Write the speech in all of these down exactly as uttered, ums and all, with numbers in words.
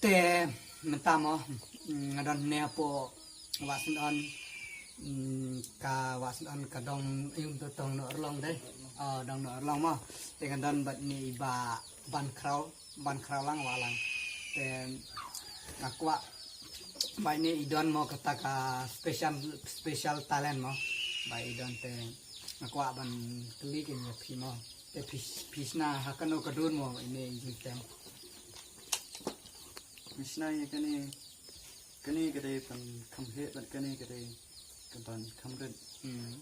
Te mynta mo, mm, nga don ne hapoh Wah Syndon, mm, ka Wah Syndon ka dong, yung to dong Noh Rlong de. Oh, dong Noh Rlong mo. Te nga don bad ne i Bah Ban Khraw, Ban Khraw lang Wah lang. Te nga kwah ba ne i don mo kata ka special, special talent mo. Ba i don te nga kwah ban kylli kane ïa phi mo. Te phi, phi shna ha kano ka dur mo ine i jingtem? Phi shna ïa kane, kane ka dei ban kham heh bad kane ka dei ka ban kham rit. Hmm.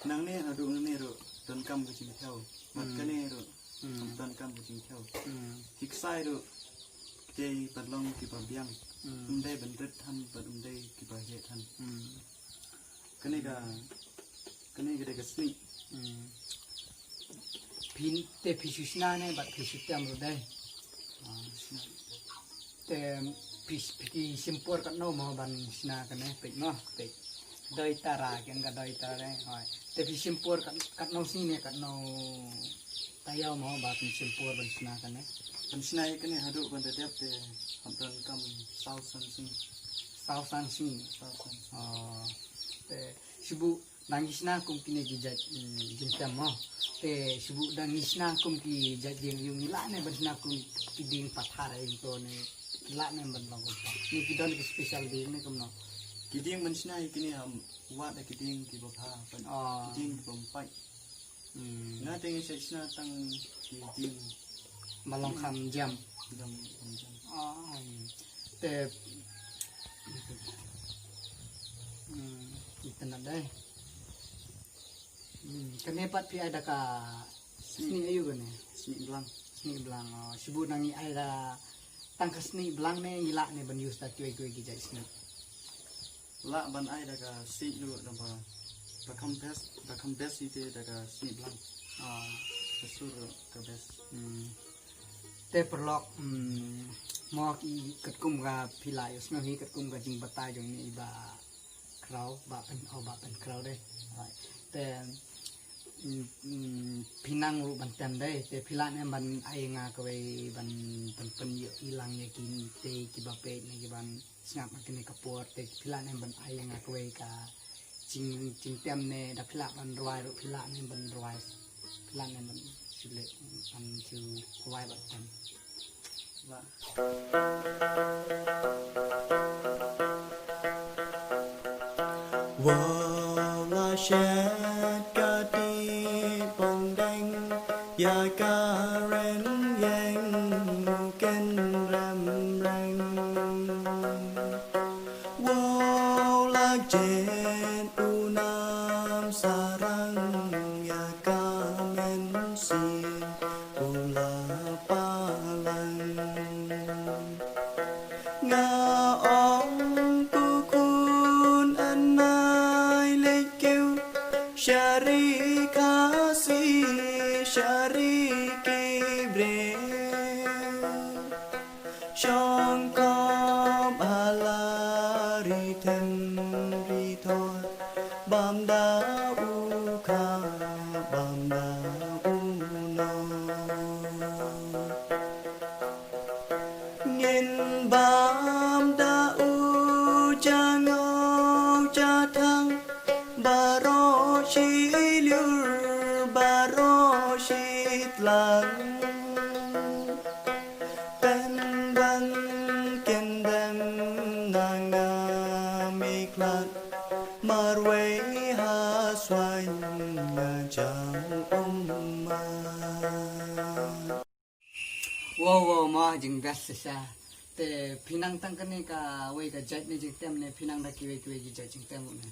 Nangne haduh nangne ruh donkam ka jingthew. Bad Hmm. kane ruh Hmm. donkam ka jingthew. Hmm. Ki ksai ruh ki dei ban long kiba biang. Hmm. Um dei ban rit than bad um dei kiba heh than. Hmm. Kane ka, kane ka dei ka snieh. Hmm. Phi te phi shu shna ne bad phi shu tem ruh dei? Ah, shna. Te phi, phi shim por katno mo ban shna kane, peit mo, peit. Doi tara, ken ka doi tara dei. Hoi. Te phi shim por kat, katno sngi ne katno taïew mo ba phi shim por ban shna kane? Ban shna ïa kane haduh ban da dep te hap donkam saw san sngi. Saw san sngi. Saw san sngi. Oh. Te shu buh dang ngi shna kum kine ki jait, mm, jingtem mo. Te shu buh dang ngi shna kum ki jait dieng ïa ngi lah ne ban shna kum ki dieng pathar ïa to ne lah ne ban long kumta. Ne ki don ki special dieng ne kumno? Ki dieng ban shna ïa kine ham wad da ki dieng kiba bha ban Oh. ki dieng kiba ym pait. Hmm. Nga te ngi shait shna tang ki dieng. Ba long kham jam. Jam, kham jam. Ah, te, hmm, itynnad dei. Hmm, kane pat phi ai da ka snieh aïu kane? Snieh blang. Snieh blang, oh, shu buh nang ngi ai da tang ka snieh blang ne ngi lah ne ban use da kiwei kiwei ki jait snieh? Lah ban ai da ka snieh ruh da ba, ba kham best, ba kham best ite da ka snieh blang. Ah. Ka sur ruh ka best. Hmm. Te paralok, hmm, mo ki katkum ka phi la ïohsngew hi katkum ka jingbatai jong ine i Bah Khraw, Bah Pyn, oh, Bah Pyn Khraw dei. Te, mm, mm, phi nang ruh ban tem dei, te phi lah ne em ban ai nga kawei ban, ban pyn ïoh i lang ïa ki te kiba peit ne ki ban sngap ha kane ka por te phi lah ne em ban ai nga kawei ka jing, jingtem ne da phi lah ban rwai ruh phi lah ne em ban rwai. Phi lah ne em ban shu leh ban shu rwai bad tem. Lah. Wow la shet ka ti pong deng ïa ka ren yeng ken rem reng. Wow la jen u nam sarang ïa ka men si u la palang. Nga ong ku khun anai leit kiew sha ri Khasi sha ri ki briew. Shong khop ha la ri them ri thor bam da u kha bam da u no. Ngin bam da u jangok jathang baroh shi lyiur baroh shi tlang. Pen ban ken dem na nga mi khlad marwei ha swaiñ nga jam um ma. Wow, wow, ma jingbest shisha. Te phi nang tang kane kawei ka jait ne jingtem ne phi nang da kiwei kiwei ki jait jingtem ruh ne?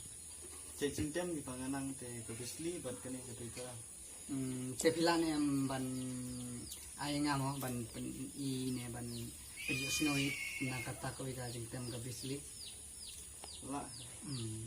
Jait jingtem kiba nga nang te ka Bisli bad kane ka Twitter. Hmm, te phi lah ne em ban ai nga mo ban pyn-i ne ban pynïohsngew ïa na kata kawei ka jingtem ka Bisli. Lah. Hmm.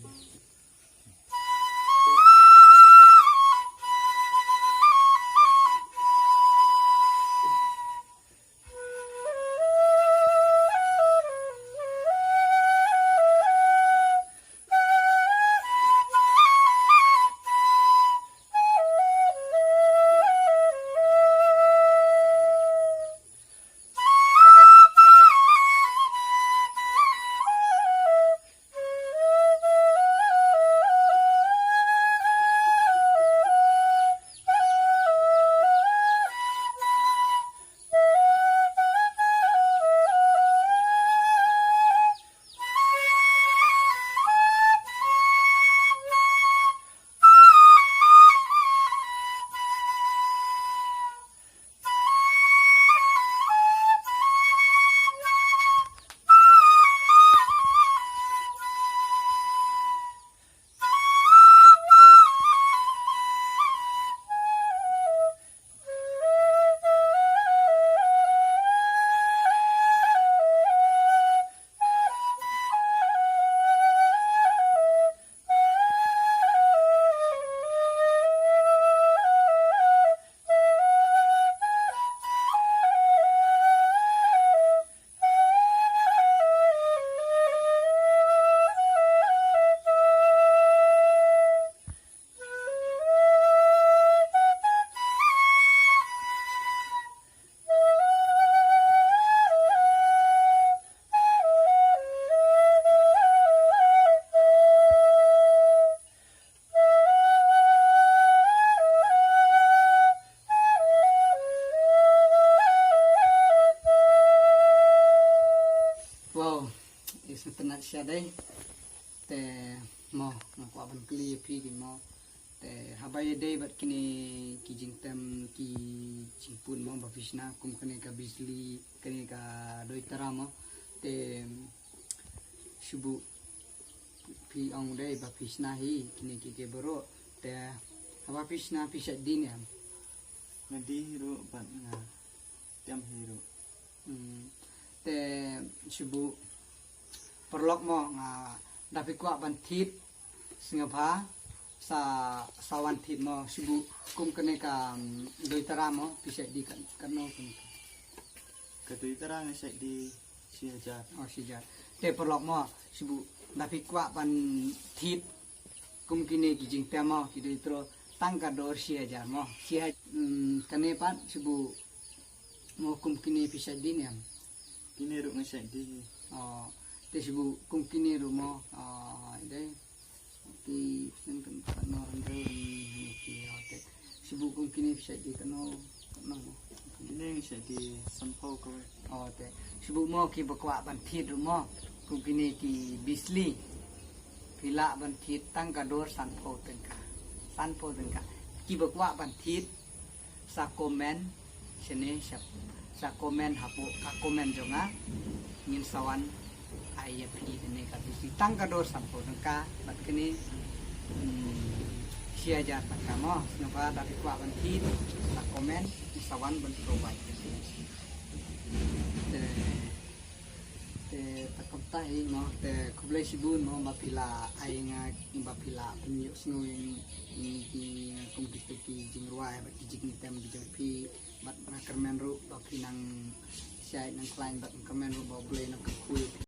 Nat sha dei. Te mo nga kwah ban kylli ïa phi ki mo. Te haba ïadei bad kine ki jingtem ki jingpun mo ba phi shna kum kane ka bisli kane ka doitara mo. Te shu buh phi ong dei ba phi shna hi kine ki ke baroh. Te haba phi shna phi shait die ne em? Nga die hi ruh bad nga tem hi ruh. Hmm. Te shu buh paralok mo nga da phi kwah ban thied sngewbha sa sa wan thied mo shu buh kum kane ka, mm, doitara mo phi shait die kan kano kano. Ka doitara nga shait die shi hajar. Oh, shi hajar. Te paralok mo shu buh da phi kwah ban thied kum kine ki jingtem mo ki doitara tang ka dor shi hajar mo. Shi hajar, mm, kane pat shu buh mo kum kine phi shait die ne em? Kine ruh nga shait die. Oh, te shu buh kum kine ruh mo. Oh, dei. Ki seng kan kan no ran re ni ki hotel. Shu buh kum kine phi shait die kano kano mo. Kine nga shait die sanphew kawei. Oh, te shu buh mo ki ba kwah ban thied ruh mo kum kine ki bisli. Phi lah ban thied tang ka dor sanphew tyngka. Sanphew tyngka. Ki ba kwah ban thied sa comment shane sa comment hapoh ka comment jong nga. Ngin sa wan ai ïa phi kane ka bisli tang ka dor sanphew tyngka bad kane, hmm, shi hajar tyngka mo. Sngewbha da phi kwah ban thied sa comment ngin sa wan ban provide ïa phi. Te Te ta kumta hi mo, te khublei shibun mo ba phi la ai nga ba phi la pynïohsngew ïa ngi kum kito ki jingrwai bad ki jingtem ki jong phi bad nga kyrmen ruh ba phi nang shait nang khlaiñ bad nga kyrmen ruh ba U Blei nang kyrkhu ïa phi